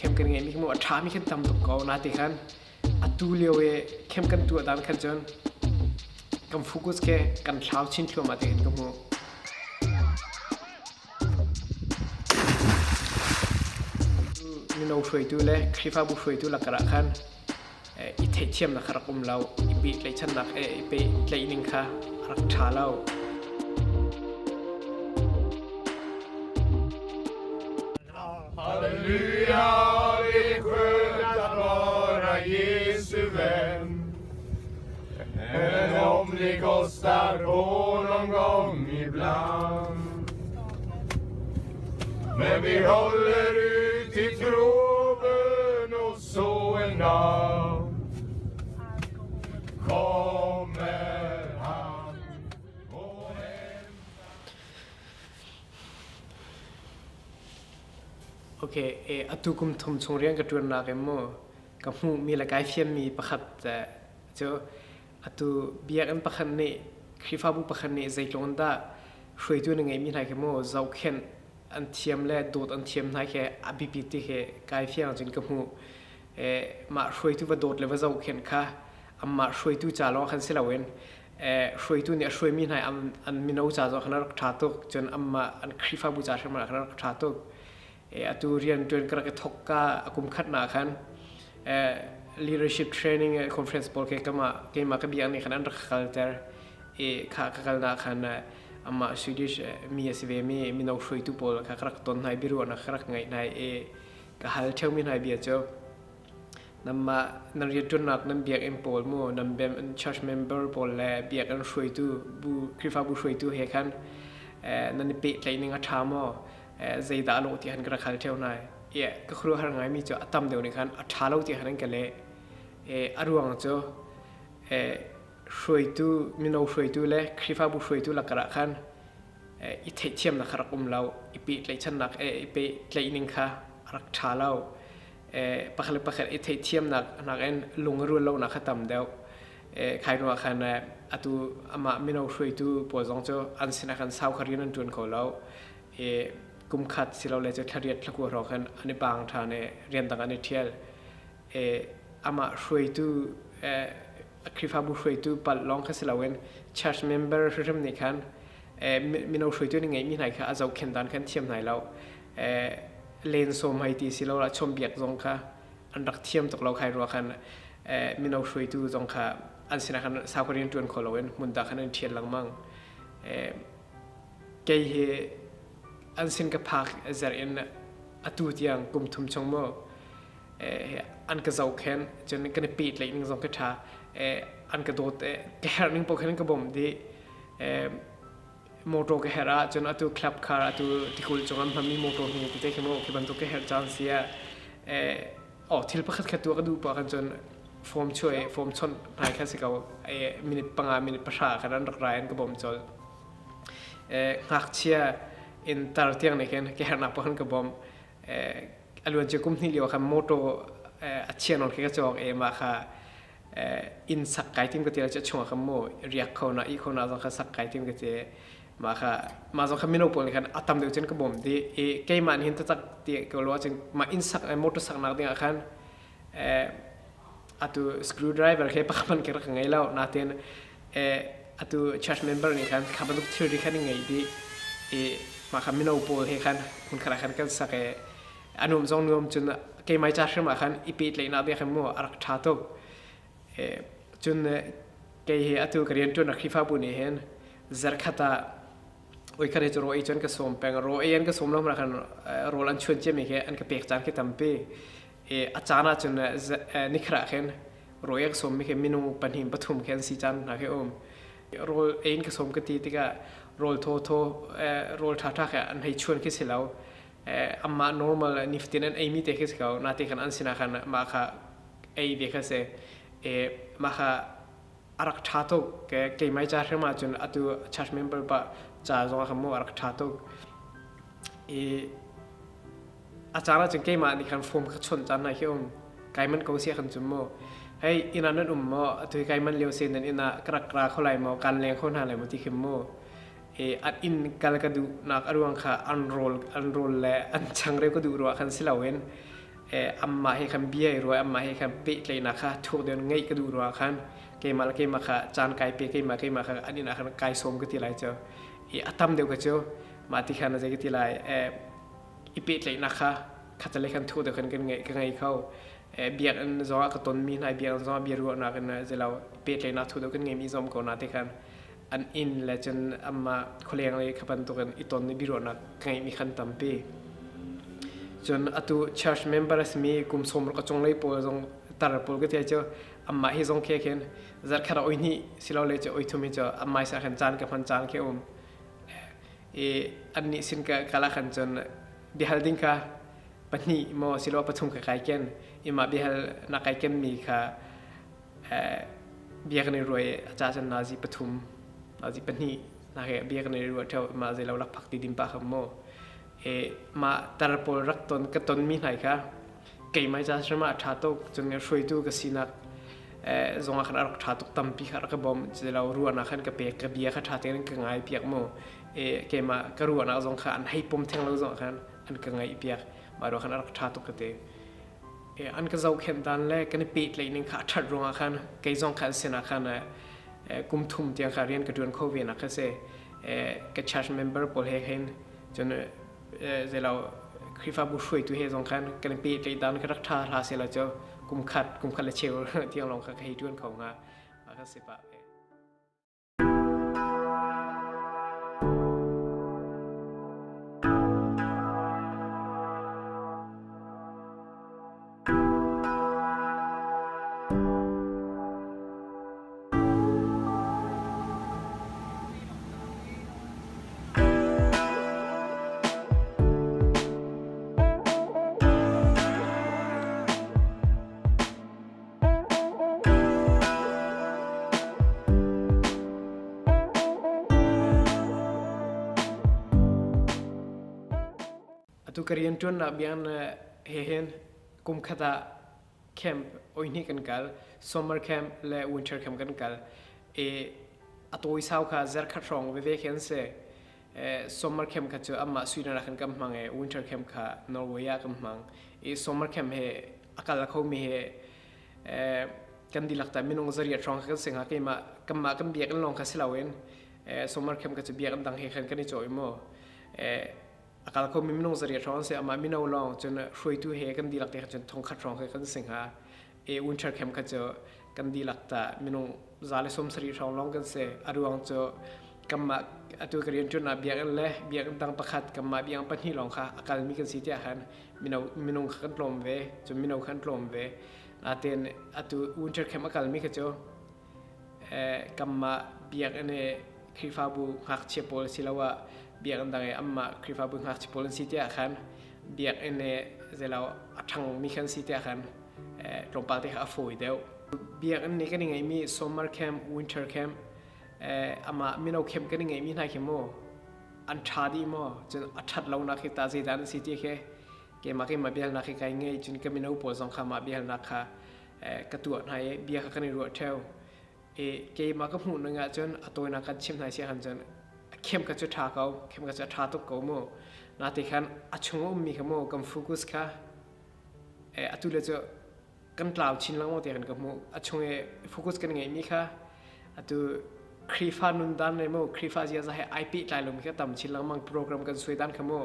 Camp kan ngeihmi khi mu a ṭhami khan tam tuk ko. Nate khan atu lio i camp kan tuah dan khan cun kan focus ke kan thlau chin thluahmah ti khan ka hmuh. Mino hruaitu le Khrihfabu hruaitu lakar ah khan i theihthiamnak kha rak um lo, i pehtlaihchannak i pehtlaih ning kha a rak ṭha lo. Halleluja, det är skönt att vara Jesu vän. Även om det kostar på någon gång ibland. Men vi håller ut i tro, bön och så en dag kommer han och Okay, eh, atu kum thum chung rian ka ṭuannak in mu ka hmuhmi le kai fianmi pakhat cu atu biakinn pakhat nih Khrihfabu pakhat nih zeitluk in dah hruaitu na ngeihmi hna khi mu zohkhenh an thiam le dawt an thiam hna khi a biapi ti khi kai fiang cun ka hmuh. Eh, mah hruaitu va dawt le va zohkhenh kha amah hruaitu ca lawng khan si loin hruaitu nih a hruaimi hna an mino ca zong khan a rak ṭha tuk cun amah an Khrihfabu ca hrim ah khan a rak ṭha tuk. Atu rian ṭuan ka rak i thawk ka a kum khatnak khan leadership training conference pawl ke kama keimah ka biak nih khan an rak kalter i kha ka kalnak khan amah Swedish mi a si ve mi mino hruaitu pawl kha ka rak ton hna i biaruahnak ka rak ngeih hna i ka hal ṭheumi hna bia cu Nanmah nan rianṭuannak nan biakinn pawl mu nan church member pawl le biakinn hruaitu bu Khrihfabu hruaitu he khan nan i pehtlaih ning a ṭha maw? Zeidah a lawh ti khan ka rak hal ṭheo hna. Ka khuaruahhar ngaimi cu a tam deuh nih khan a ṭha lo ti khan an ka leh. A ruang cu hruaitu mino hruaitu le Khrihfabu hruaitu lakar ah khan i theihthiamnak kha rak um lo, i pehtlaihchannak i pehtlaih ning kha a rak ṭha lo. Pakhat le pakhat i theihthiamnak nakin lung i rual lonak kha tam deuh. Khai ruangah khan atu amah mino hruaitu pawl zong cu an sinah khan sau kha rian an ṭuan kho lo. I kum khat silole cu thlariat thlakua hrawng khan an i paang ṭhan i rian dang an i ṭhial. Amah hruaitu Khrihfabu hruaitu palh lawng kha si loin church member hrimhrim nih khan mino hruaitu nih ngeihmi hna kha a zohkhenh dan khan thiam hna lo. Len sawm hei ti si lo ah chawnhbiak zong kha an rak thiam tuk lo khai rua khan mino hruaitu zong kha an sinah khan sau rian ṭuan kho loin hmun dang khan an ṭhial lengmang. Kei hi an sin ka phak zerh in atu tiang kum thum chung mu an ka zohkhenh cun kan i pehtlaih ning zong ka ṭha an ka dawt ka herh ning paoh khan an ka bawmh dih. Motor ka herh ahcun atu club car atu tikulh cung an hmanmi motor hme tete khi maw khi bantuk ka herh caan si ah oh thil pakhat khat tuah ka duh poah khan cun form chuah i form chawnh hmai kha si ko minute 5 minute 10 khan an rak rai an ka bawm colh. Ngakchia in tar tiang nih khin ka herhnak poah khan ka bawmh. A luan cia kum hnih lio khan motor a chia nawn khi ka cawk i mah kha inn sak kai tim ka ti cu chungah khan mu riak kho na ih kho na zong kha sak kai tim ka ti mah kha mah zong kha mino pawl nih khan a tam deuh cun ka bawm dih i keimah nih hin taktak ti ko lo ahcun mah inn sak motor sak nak ding ah khan atu screwdriver he pakhat hmanh ka rak ngei lo natin atu church member nih khan kha bantuk thilri khan ngei dih i mah kha mino pawl he khan hmun khat ah khan kan sak i a nuam zong nuam cun keimah ca hrim ah khan i pehtlaihnak bia khan mu a rak ṭha tuk. Cun kei hi atu ka rianṭuan Khrihfabu nih hin zarkhat ah oi khat hi cu raw ei cun ka sawm peng raw ei an ka sawm lo hmanh khan rawl an chuan ciami khi an ka pek caan khi tampi a caan ah cun nikhat ah khin raw ei ka sawmmi khi minung pahnih pathum khi an si caan hna khi um rawl ei in ka sawm ka ti tikah rawl thawthaw rawl ṭhaṭha khi an hei chuan khi si lo amah normal nifatin an eimi te khi si ko nate khan an sinah khan mah kha ei ve kha si mah kha a rak ṭha tuk keimah ca hrim ahcun atu church member pa ca zong ah mu a rak ṭha tuk i a caan ahcun keimah nih khan form ka chawnh caan hna khi um kai man ko sia kan cum mu hei inn ah nan um maw atu hi kai man lio se nan inn ah ka rak ra kho lai maw kan leng kho hna lai maw ti khi mu an inn kal ka duhnak a ruang kha an rawl an rawl le an changreu ka duh ruah khan si loin Amah he khan bia i ruah, amah he khan pehtlaihnak kha thuk deuh in ngeih ka duh ruangah khan keimah le keimah kha caan kai pe, keimah keimah kha an inn ah khan kai sawm ka ti lai cu. I a tam deuh ka cu mah ti khan zei ka ti lai, i pehtlaihnak kha khatalei khan thuk deuh khan kan ngei ka ngei kho. Biakinn zong ah ka tonmi hna, biakinn zong ah biaruahnak in zeilo pehtlaihnak thuk deuh kan ngeimi zong ko na ti khan an inn le cun amah khualeng le kha bantukin i ton i biaruahnak ka ngeihmi khan tampi. Cun atu church member a simi kum 60 a cunglei pawl zong tar pawl ka tia cu amah hi zong khe khin zarhkhat ah oi hnih silole cu oi thum hi cu amai sa khan caan ka hman caan khi um i annih sin ka kala khan cun biahal ding kha pahnih maw silo pathum ka kai ken i mah biahal na kai ken mi kha bia kan i ruai a ca cun nazi pathum nazi pahnih na he bia kan i ruah theo ma zei lo lakphak ti dim pa kha mu e ma tar pawl rak ton ka ton mi hnai kha keimah ca hrim ah ṭha tuk cun hruaitu ka sinak zong ah khan a rak ṭha tuk tampi kha rak ka bawm lo ruahnak khan ka pek ka bia kha ṭha tein ka ngai piak mu e keimah ka ruahnak zong kha an hei pom theng lo zong khan an ka ngaih piak mah ruah khan a rak ṭha tuk ka ti e an ka zohkhenh dan le kan i pehtlaih ning kha a ṭhat ruangah khan kei zong khan sinah khan kum thum tiang kha rian ka ṭuan kho ve nak kha si ka church member pawl he khin cun zeilo Khrihfabu hruaitu he zong khan kan i pehtlaih dan ka rak ṭha hlah sehla cu kum khat le cheu tiang lawng kha ka hei ṭuan kho hnga. Mah kha si pah ve. Atu ka rianṭuannak biakinn he hin kum khat ah camp oihnih kan kal, summer camp le winter camp kan kal. I a tawisau kha zarkhat hrawng veve khi an si. Summer camp kha cu amah Sweden ah khan kan hmang i winter camp kha Norway ah kan hmang. I summer camp he a kal khomi he kan dihlak ta minung zariat hrawng kha kan si hnga. Keimah kanmah kan biakinn lawng kha si loin summer camp kha cu biakinn dang he khan kan i cawh i mu. A kal khomi minung zariat hrawng an si, amah mino lawng cun hruaitu he kan dihlak te kha cun thongkhat hrawng kha kan si hnga. E winter camp kha cu kan dihlak ta minung 170 hrawng lawng kan si. A ruang cu kanmah atu ka rianṭuannak biakinn le biakinn dang pakhat kanmah biakinn pahnih lawng kha a kalmi kan si tiah khan mino minung kha kan tlawm ve, cun mino kha an tlawm ve. Natin atu winter camp a kalmi kha cu kanmah biakinn i Khrihfabu ngakchia pawl asiloah biakinn dang i anmah Khrihfabu ngakchia pawl an si tiah khan biakinn i zeilo a ṭhangmi khan si tiah khan tlawmpal te kha a fawi deuh. Biakinn nih kan i ngeihmi summer camp, winter camp, amah mino camp kan i ngeihmi hna khi mu an ṭha dih maw? Cun a ṭhat lonak hi tah zeidah an si ti khi keimah keimah biahalnak hi kai ngei. Cun ka mino pawl zong kha mah biahalnak kha ka tuah hna i bia kha kan i ruah ṭheo. I keimah ka hmuh ning ahcun a tawinak kan chim hna si ahcun cun khem kha cu ṭha ko, khem kha cu a ṭha tuk ko mu. Nate khan a chung a ummi kha mu kan focus kha atu le cu kan tlau chin lengmang te kan ka hmuh. A chung i focus kan ngeihmi kha atu Khrihfa nundan le mu Khrihfa ziaza he ai pehtlai lomi kha tam chin lengmang program kan suai dan kha mu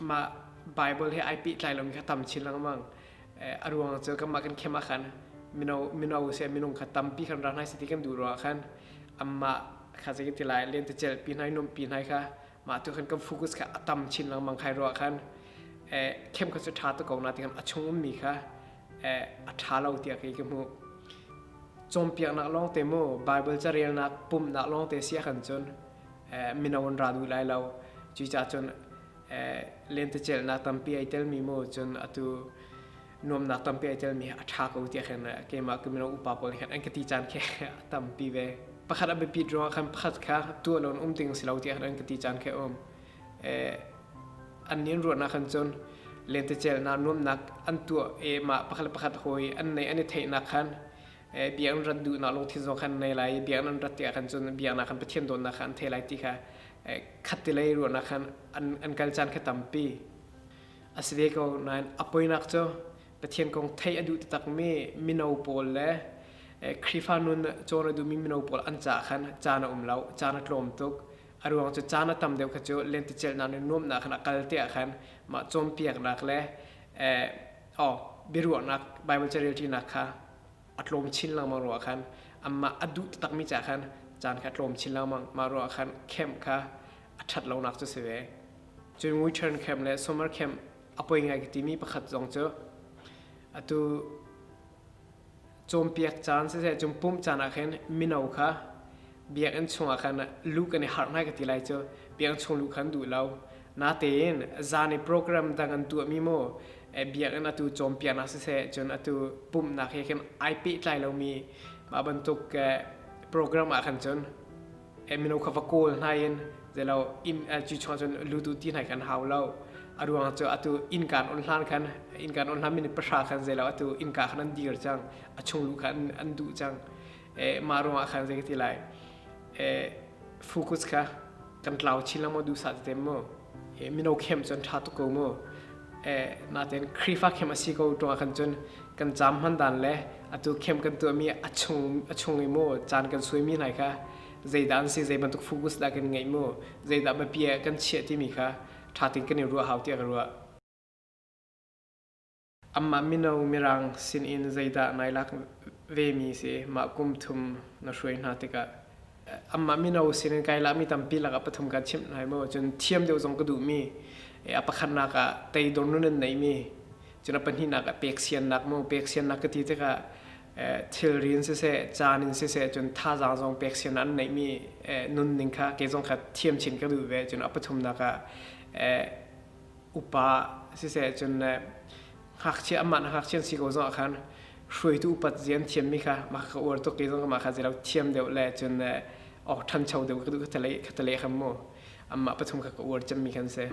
mah Bible he ai pehtlai lomi kha tam chin lengmang. A ruang cu kanmah kan khem ah khan mino mino se minung kha tampi kan ra hnai si ti kan duh ruangah khan anmah kha zei ti lai lentecelh pi hnai nuamh pi hnai kha mah tu khan kan focus kha a tam chin lengmang khai ruah khan khem kha cu ṭha tuk ko na ti khan a chung ummi kha a ṭha lo tiah kei ka hmuh. Cawnpiaknak lawng te mu Bible carelnak pumhnak lawng te si ahkhan cun mino an ra duh lai lo. Cucaah cun lentecelhnak tampi ai telmi mu cun atu nuamnak tampi ai telmi a ṭha ko tiah khin keimah ka mino upa pawl khan an ka ti caan khi a tampi ve. Pakhat a biapit ruangah khan pakhat kha tuah loin um ding si lo tiah khan an ka ti caan khi a um. An nih an ruahnak khan cun lentecelhnak nuamnak an tuah i mah pakhat le pakhat hawi an nei an i theihnak khan biakinn rat duhnak lungthin zong khan nei lai i biakinn an rat tikah khan cun biaknak khan Pathian dawtnak kha an thei lai ti kha khat ti lei ruahnak khan an kal caan kha tampi. A si ve ko nain a poinak cu Pathian kong theih a duh taktakmi mino pawl le Khrihfa nun cawn a duhmi mino pawl an caah khan caan a um lo, caan a tlawm tuk. A ruang cu caan a tam deuh kha cu lentecelhnak le nuamhnak khan a kal te ah khan mah cawnpiaknak le oh biaruahnak Bible carelṭinak kha a tlawm chin lengmang ruah khan amah a duh taktakmi caah khan caan kha a tlawm chin lengmang. Mah ruah khan camp kha a ṭhat lonak cu si ve. Cun winter camp le summer camp a poi ngai ka timi pakhat zong cu atu cawnpiak caan siseh cun pumh caan ah khin mino kha biakinn chungah khan luh kan i harh ngai ka ti lai cu. Biakinn chung luh khan duh lo. Natein zan i program dang an tuahmi mu biakinn atu cawnpiaknak siseh cun atu pumhnak he khin ai pehtlai lomi mah bantuk program ah khan cun mino kha va kawl hna in zelo inn cu chungah cun lutu ti hna kan hau lo. A ruang cu atu innkaan on hlan khan, innkaan on hlan minute 10 khan zelo atu innka khan an dir cang, a chung lu kha an duh cang. Mah ruangah khan zei ka ti lai, focus kha kan tlau chin lengmang duh sa te mu. Mino camp cun ṭha tuk ko mu. Natin Khrihfa camp a si ko ṭung ah khan cun kan caam hman dan le atu camp kan tuahmi a chung i mu caan kan suaimi hna kha zeidah an si, zei bantuk focus dah kan ngeih mu, zeidah biapi ah kan chiah timi kha ṭha tein kan i ruah hau tiah ka ruah. Amah mino Mirang sinin zeidah nai lak vemi si mah kum thum na hruai hna tikah? Amah mino sinin kai lakmi tampi lakah pathum kan chimh lai maw? Cun thiam deuh zong ka duhmi, a pakhatnak ah teidor nun an neimi, cun a pahnihnak ah peksiannak mu. Peksiannak ka ti tikah thilri in siseh, caan in siseh, cun thazaang zong peksian an neihmi nunning kha kei zong kha thiam chin ka duh ve. Cun a pathumnak ah upa siseh, cun ngakchia, amah na ngakchia an si ko zong ah khan hruaitu upat zian thiammi kha mah ka uar tuk. Kei zong mah kha zelo thiam deuh le cun awk ṭhancho deuh ka duh, ka tale kha mu. Amah pathum kha ka uar cemmi khan si.